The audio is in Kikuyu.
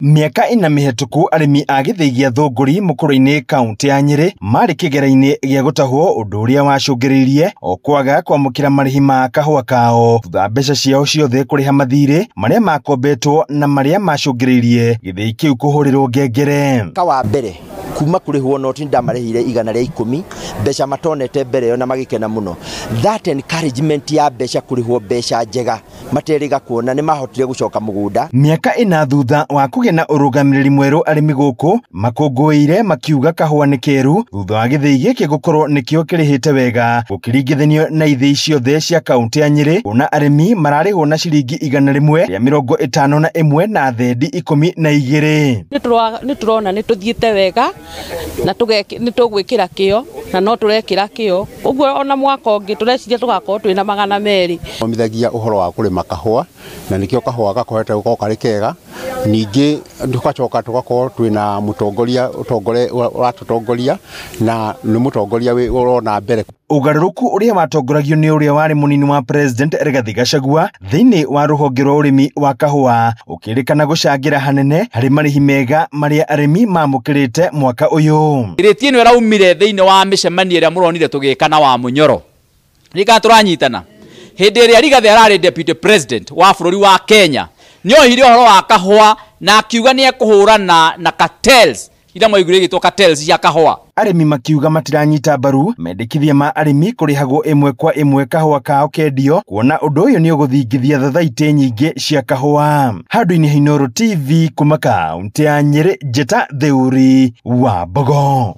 Mĩaka ĩna mĩhetũku arĩmi a gĩthĩi gĩa Thũngũri Mũkũrũ-inĩ kaũntĩ ya Nyĩrĩ marĩ kĩgera-inĩ gĩa gũtahwo ũndũ ũrĩa wacũngĩrĩirie o kwaga kwamũkĩra marĩhi ma kahũa kao thutha mbeca ciao ciothe kũrĩha mathirĩ marĩa makombetwo na marĩa macũngĩrĩirie gĩthĩi kĩu kũhũrĩrwo ngengere. Mwaka wa mbere kuma kũrĩhwo noti ndamarĩhire 110 mbeca matonete mbere ĩyo na magĩkena mũno. That encouragement ya mbeca kũrĩhwo mbeca njega materĩga kuona nĩ mahotire gũcoka mũgũnda. Mĩaka ĩna thutha wa kũgĩa na ũrũgamĩrĩri mwerũ arĩmi gũkũ makũngũĩire makiuga kahũa nĩ keru thutha wa gĩthĩi gĩkĩ gũkorwo nĩkĩo kĩrĩhĩte wega gũkĩringithanio na ithĩi ciothe cia kaũntĩ ya Nyĩrĩ kuona arĩmi mararĩhwo na ciringi 151 na thendi 12. Nĩ tũrona nĩ tũthiĩte wega na nĩ tũgwĩkĩra kĩo na no tũrekĩra kĩo ũguo ona mwaka ũngĩ tũreciria tũgakorwo twĩna 200. Thomithagia ũhoro wa kũrĩma kahũa na nĩkĩo kahũa gakohete gũkorwo karĩ kega. Ningĩ tũgacoka tũgakorwo twĩna mũtongoria ũratũtongoria na nĩ mũtongoria ũrona mbere. Ũgarũrũku ũrĩa watongoragio nĩ ũrĩa warĩ mũnini wa President Rigathi Gachagua thĩinĩ wa rũhonge rwa ũrĩmi wa kahũa ũkĩrĩkana gũcangĩra hanene harĩ marĩhi mega marĩa arĩmi mamũkĩrĩte mwaka ũyũ. Rĩti ĩno ĩraumire thĩinĩ wa mĩcemanio ĩrĩa mũronire tũgĩka na wa Mũnyoro. Rĩka tũranyitana. Hĩndĩ ĩrĩa Rigathi ararĩ Deputy President wa bũrũri wa Kenya nĩohire ũhoro wa kahũa na akiuga nĩ ekũhũrana na cartels ira mwaiguire igĩtwo cartels cia kahũa. Arĩmi makiuga matiranyita mbaru mendekithia ma arĩmi kũrĩhagwo ĩmwe kwa ĩmwe kahũa kao kendio kuona ũndũ ũyũ nĩ ũgũthingithia thathaitĩ nyingĩ cia kahũa. Handũ-inĩ ha Inooro TV kuma kaũntĩ ya Nyĩrĩ, Njĩta Theuri wa Mbogo.